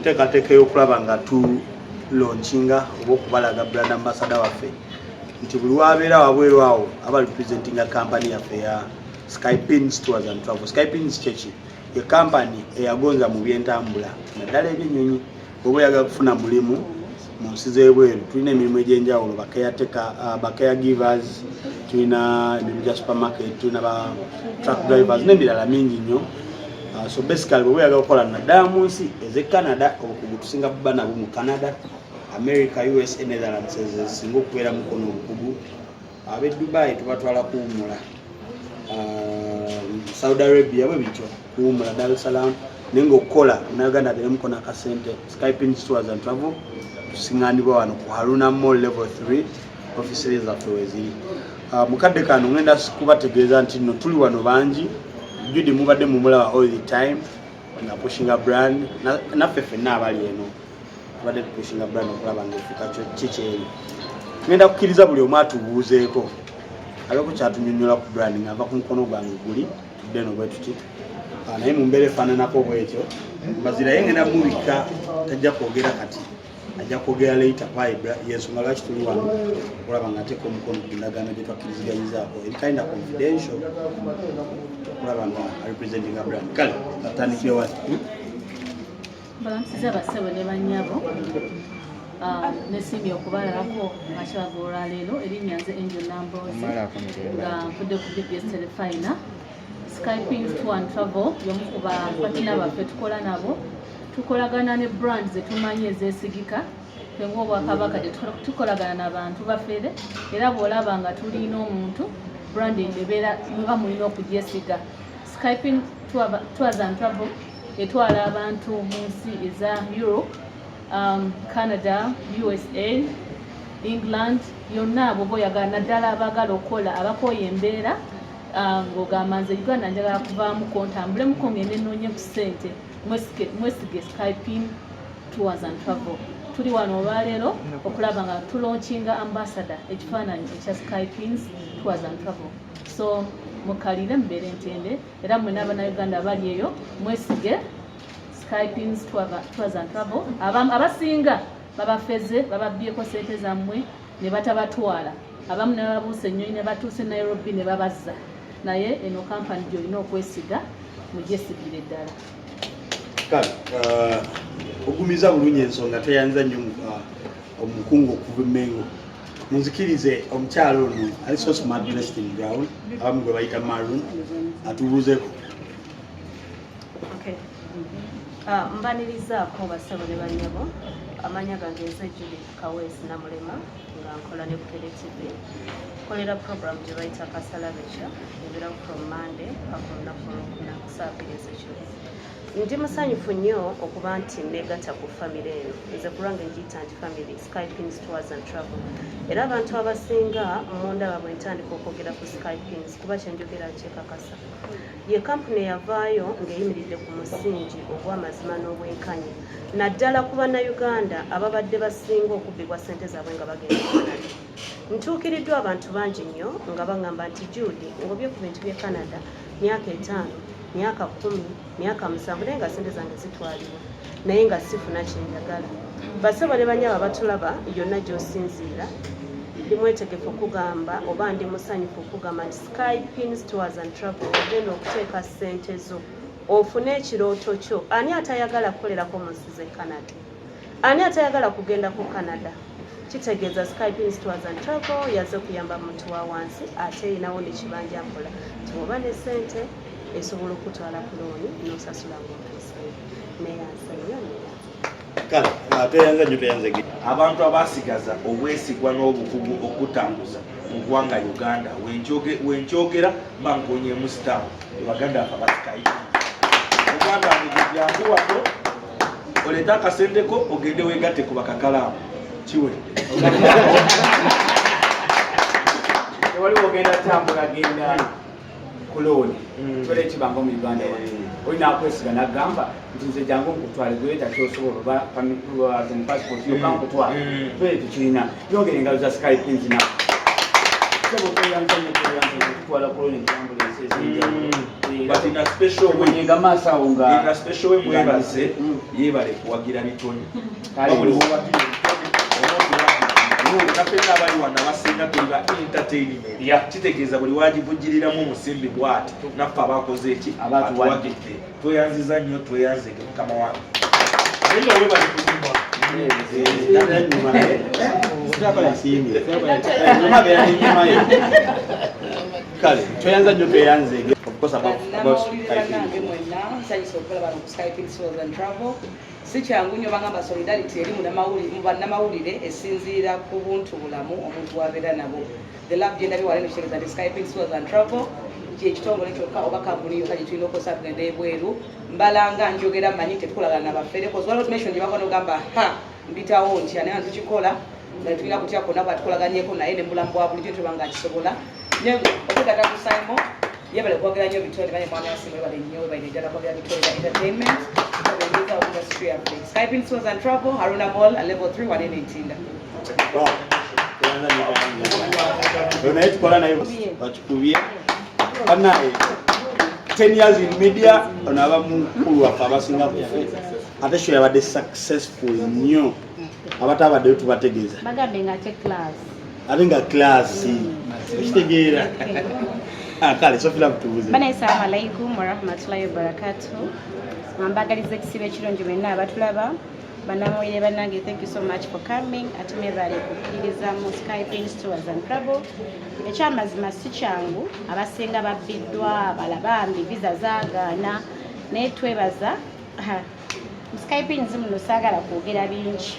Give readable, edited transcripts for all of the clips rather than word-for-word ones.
nteekateeka ey'okulaba nga tulaunchinga oba okubalaga brand ambassador waffe, nti buli wabeera wabweru awo aba representinga kampani yaffe ya Skypins Tours and Travel. Skypins kyeki? Ye kampani eyagonza mu byentambula, naddala ebyennyonyi. Bw'oba oyagala kufuna mulimu mu nsi z'ebweru, tulina emirimu egy'enjawulo: ba caregivers, tulina emirimu gya supermarket, tulina ba truck drivers n'emirala mingi nnyo. So basically, bw'oba oyagala okukola naddala mu nsi ez'e Canada, obukugu tusinga buba nabwo mu Canada, America, USA, Netherlands, ezo zisinga okubeeramuko n'obukugu. Ab'e Dubai tubatwala kuwummula, Saudi Arabia bwe bityo, kuwummula Dar es Salaam. Naye ngaokukola Munauganda abeeremuko n'akasente, Skypins Tours and Travel tusiŋŋaanibwa wano ku Haruna Mall level 3, ofisi zaffe weziri. Mukadde kano ngenda kubategeeza nti nno tuli wano bangi. Judy mubadde mumulaba all the time nga pushinga brand. Naffe ffenna abali eno tubadde tupushinga brand okulaba nga efuuka kikyeri. Ngenda kukkiriza buli omu atubuuzeeko, abeeko kyatunyonyola ku brand nga nva ku mukono gwange guli tudde eno bwe tuti. Naye mu mbeera efaananako bwetyo, Mbazira ye ngenda mubikka, tajja kwogera kati, ajja kwogera later. Kwaibra yensonga lwaki tuli wano, okulaba nga ateeka omukono ku ndagaano gye twakkiriziganyizaako eri kinda confidential, okulaba nga representinga brand. Kale atandikire wali. Balamusiza bassebo ne bannyabo. Nesiimye okubalabako makyaga olwaleero. Erinnya nze Angel Namboozi, nga nvudde ku BBS Telefina. Skypins Tour and Travel y'omu ku bapatina baffe tukola nabo. Tukolagana ne brand zetumanyi ezeesigika. Ffe ng'obwakabaka tukolagana n'abantu bafere, era bw'olaba nga tulina omuntu, branding ebeera muba mulina okugyesiga. Skypin Tours and Travel etwala abantu mu nsi eza Europe, Canada, USA, England yonna. Bwoba oyagala, naddala abaagala okukola, abakooya embeera, ng'ogamba nze Uganda njagala kuvaamuko ntambulemuko ngende noonye ku ssente, mwesige Skypin Tours and Travel. Tuli wano olwaleero okulaba nga tulaunchinga ambassador, ekifaananyi ekya Skypins Tours and Travel. So mukalire mubeere ntende, era mwena abannayuganda abali eyo mwesige Skypins Tours and Travel. Abasinga babafeze, bababbyeko sente zammwe ne batabatwala, abamu ne bababuusa ennyonyi ne batuuse Nairobi ne babazza. Naye eno kampani gy'olina okwesiga, mugyesigire ddala. Kale ogumiza bulungi ensonga. Tweyanza nnyo omukungu okuva emmengo. Munzikirize omukyalo ono ali so smart, dressed in brown, abamu gwe bayita maroon, atubuuzeeko. Okay. Mbanirizaako bassebo ne bannyabo. Amanya gange nze Judith Kaweesi Namulema, nga nkola ne Bukedde TV. Nkolera program gye bayita Kasalabeca, ebeerawo from Monday paka olunaku Olwokuna ku saa 2 ez'ekiro. Ndi musanyufu nnyo okuba nti negatta ku famire eno. Nze kulwange ngiyita nti family, Skypins Tours and Travel. Era abantu abasinga mundaba bwe ntandika okwogera ku Skypins, kuba kyenjogera nkyekakasa. Ye kampuni eyavaayo ng'eyimiridde ku musingi ogw'amazima n'obwenkanya, naddala ku Bannayuganda ababadde basinga okubbibwa ssente zaabwe nga bagenda e Canada. Ntuukiriddwa abantu bangi nnyo nga baŋŋamba nti, "Jude, ngobye ku bintu by'e Canada myaka 5, myaka 10, myaka 7, naye nga ssente zange zitwalibwa, naye nga sifuna kyenjagala." Basebo ne banyaba batulaba yonna gy'osinziira, ndi mwetegefu okugamba oba ndi musanyufu okugamba nti Skypins Tours and Travel ogenda okuteeka ssente zo ofune ekirooto kyo. Ani atayagala kukolerako mu nsi z'e Canada? Ani atayagala kugenda ku Canada? Kitegeeza Skypins Tours and Travel yaze okuyamba muntu wa wansi, ate erinawo nekibanja mpola nti bw'oba ne ssente esobola okutwala ku looni n'osasula ng'otuuseyo. Neyanza nnyo, neyanza. Kale tweyanza nnyo, tweyanze. Abantu abasigaza obwesigwa n'obukugu okutambuza mu ggwanga Uganda, wenkyogera mba nkonyemu stamp. Baganda afe abasikayi, muganda wange, jangu wano oleete akasenteko ogende wegatte ku bakakalaamu. Kiwedde. Tewali wogenda tambula, genda ku looni. Kibeera ekibanga mu Uganda wano, olina akwesiga nagamba nti nze jangu nkutwale, gweta kyosobola oba passport yokka nkutwale. Twere tukirina. Yongera engalo za Skypins na Sebo tweyanza nnyo, tweyanza nnyo okutwala ku looni entambula ensi ez'enjawulo. But in a special way, Mwenyenga maaso awo nga in a special way mwebaze, yeebale kuwagira bitone. Buli wowagira ebitone oba otuwagira naffe abali wano abasinga tuli ba entertainment. Kitegeeza buli wagivugiriramu omusimbi bwati naffe abakoze eki Abatuwadde. Atuwagidde. Tweyanziza nnyo, tweyanzege mukama wange, naye nga webale kunyuma. Nyuma naye nsiimye. Nyuma beera n'ennyuma ye. Kale tweyanza nnyo, tweyanzege. Of course about Bannamawulire Skype. Bannange mwenna, nsanyusa okulaba bano ku Skype Tours and Travel. Si kyangu nnyo, bagamba solidarity eri mu bannamawulire esinziira ku buntu bulamu omuntu wabeera nabo. The love gye ndabye wano eno kitegeeza nti Skype Tours and Travel kyekitongole kyokka oba kampuni yokka gye tulina okukozesa tugenda ebweru. Mbalanga njogera mmanyi tetukolagana nabafere, cause waliwo automation gye bakola nogamba ha mbitawo ntya, naye nga tukikola nga tulina kutya kwonna bwatukolaganyeko naye ne mubulamu bwa bulijjo tuba nga kisobola. Okwegatta ku Simon, yebale kwogera nnyo bitone bane mwami asimu, webale nnyo, webale ddala kwogera bitone bya entertainment obengeza industry yaffe. Skype Tours and Travel, Haruna Mall, level 3, wanene Ntinda. Wow. Tweyanza nnyo, tweyanza. Oyo naye tukola naye bakikubye banaye 10 years in media. Ono aba mukulu waffe abasinga kufe, ate show yabadde successful nnyo. Abatabaddeyo tubategeeza. Bagambe nga ate class. Ate nga class okitegeera. Ah, kale sofira kutubuze. Bana, assalamu alaikum warahmatullahi wabarakatuh. Mbagaliza ekisibo ekirungi mwenna abatulaba. Bannamawulire bannange, thank you so much for coming. Ate mwebale kukkiriza mu Skype Tours and Travel. Ekyamazima si kyangu, abasinga babbiddwa, abalala bambi visa zaagaana, naye twebaza mu Skype muno. Saagala kwogera bingi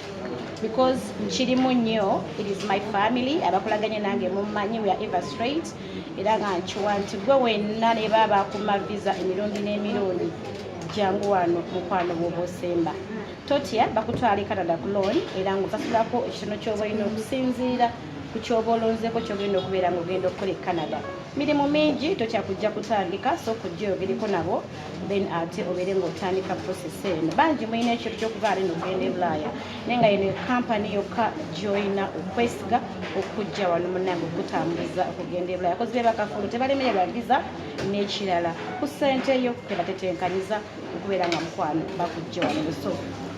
because nkirimu nnyo. It is my family, abakolaganye nange mummanyi, we are ever straight. Era nga nkiwa nti gwe wenna ne baba bakuma visa emirundi n'emirundi, jangu wano mukwano, bw'oba osemba totya, bakutwala e Canada ku loan, era ng'osasulako ekitono ky'oba olina okusinziira ku kyoba olonzeeko kyogenda okubeera ng'ogenda okukola e Canada. Mirimu mingi, totya kujja kutandika, so kujja oyogereko nabo, then ate obeere ng'otandika process eno. Bangi mulina ekintu ky'okuva ate n'okugenda e Bulaaya, naye nga yino kampani yokka gy'olina okwesiga okujja wano munnange okutambuza okugenda e Bulaaya, kozi be bakafulu, tebalemererwa visa. N'ekirala, ku ssente yo tebatetenkanyiza okubeera nga mukwano bakujja wano. So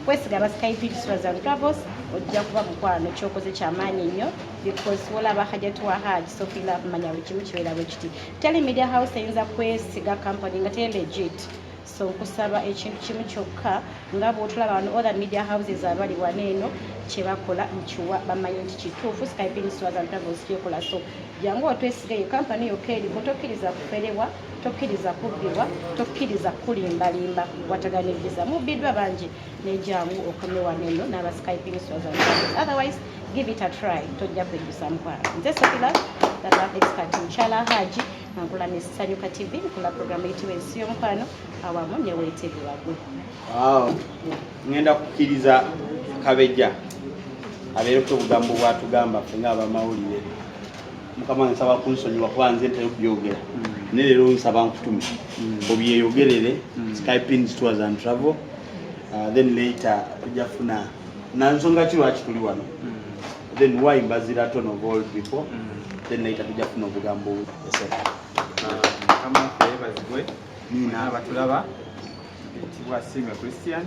kwesiga aba Skype Tours and Travels, ojja kuba mukwano kyokoze kyamaanyi nnyo, because wolaba Hajat wa Haj Sophie Love, manya buli kimu kibeera bwe kiti. Teri media house eyinza kwesiga company nga teri legit. So nkusaba ekintu kimu kyokka, nga bwotulaba wano, other media houses abali wano eno kyebakola nkiwa bamanyi nti kituufu Skype Tours and Travels kyekola. So jangu otwesigeyo, kampani yokka eriko. Tokkiriza kuferebwa, tokkiriza kubbibwa, tokkiriza kulimbalimba kukwatagana visa. Mubbiddwa bangi, nejangu okome wano eno n'aba Skype Tours and Travels. Otherwise give it a try, tojja kwejjusa mukwano. Nze Sofila the love expert, mukyala Haji, nga nkola ne Sanyuka TV, nkola programu eyitibwa Ensi y'Omukwano awamu ne Weetegerwagwe. Wow. Ngenda kukkiriza Kabejja abeereko obugambo bwatugamba ffe ng'abamawulire. Mukama, nsaba kunsonyiwa kuba nze ntera okubyogera, naye leero nsaba nkutume obyeyogerere. Skypins Tours and Travel, then later tujja funa na nsonga ki lwaki tuli wano, then why Mbazira Tone of all people, then later tujja funa obugambo. Mukama waffe yeebazibwe. Nina. Abatulaba, mpitibwa Siime Christian,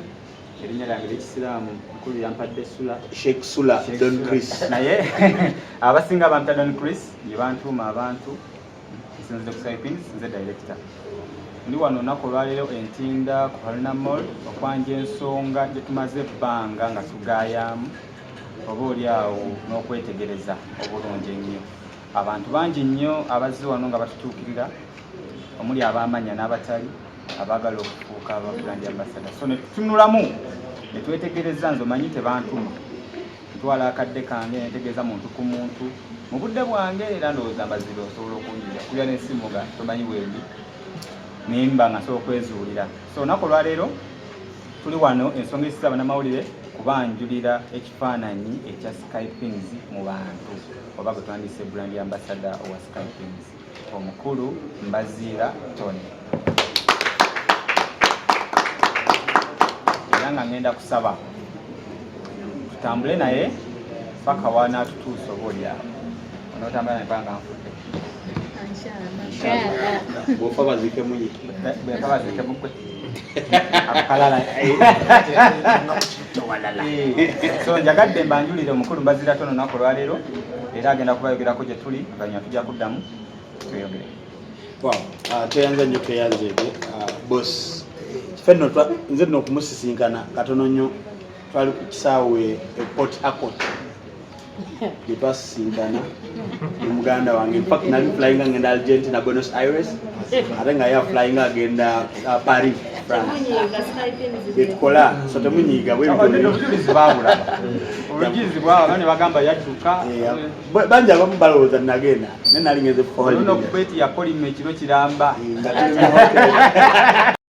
erinnya lyange lyekisiraamu mukulu yampadde Sula. Sheikh Sula. Sheikh Don Sula. Chris. Naye abasinga bampita Don Chris, ye bantuuma abantu. Nsinzidde ku Skypins, nze director. Ndi wano olunaku olwaleero Entinda ku Haruna Mall okwanja ensonga gye tumaze ebbanga nga tugayaamu oba oli awo n'okwetegereza obulungi ennyo. Abantu bangi nnyo abazze wano nga batutuukirira, omuli abamanya n'abatali, abaagala okufuuka aba brand ambassador. So ne tutunulamu ne twetegereza. Nze omanyi tebantuma, ntwala akadde kange netegeeza muntu ku muntu mu budde bwange, era ndowooza mbazire osobola okunjija kubya n'essimu nga tomanyi bwendi nimba nga nsobola okwezuulira. So olunaku olwaleero tuli wano, ensonga esiza bannamawulire kubanjulira ekifaananyi ekya Skypins mu bantu, oba gwe twandise brand ambassador owa Skypins, omukulu Mbaziira Tony. Era nga ngenda kusaba tutambule naye paka wanaatutuusa, oba oli awo. Notambula naye nga nfudde. Bw'ofa baziike muye. Bwefa baziike mugwe. Akalala. So njagadde mbanjulire omukulu Mbazira Tono olunaku olwaleero, era agenda kubayogerako gye tuli, oluvannyuma tujja kuddamu tweyongere. Wow, tweyanza nnyo, tweyanzeege boss. Ffe nno nze nno okumusisinkana katono nnyo, twali ku kisaawe e Port Harcourt gye twasisinkana ne muganda wange. In fact, nali flyinga ngenda Argentina, Buenos Aires, ate nga ye aflyinga agenda Paris, France. Byetukola, so temunyiiga bwe bityo. Obujulizi baabulaba, obujulizi bwababa ne bagamba yadduka. Bangi abamu balowooza nagenda, naye nali ngenze for Oluno holiday. Kubeti yakolima ekiro kiramba. Nga tuli mu hotel.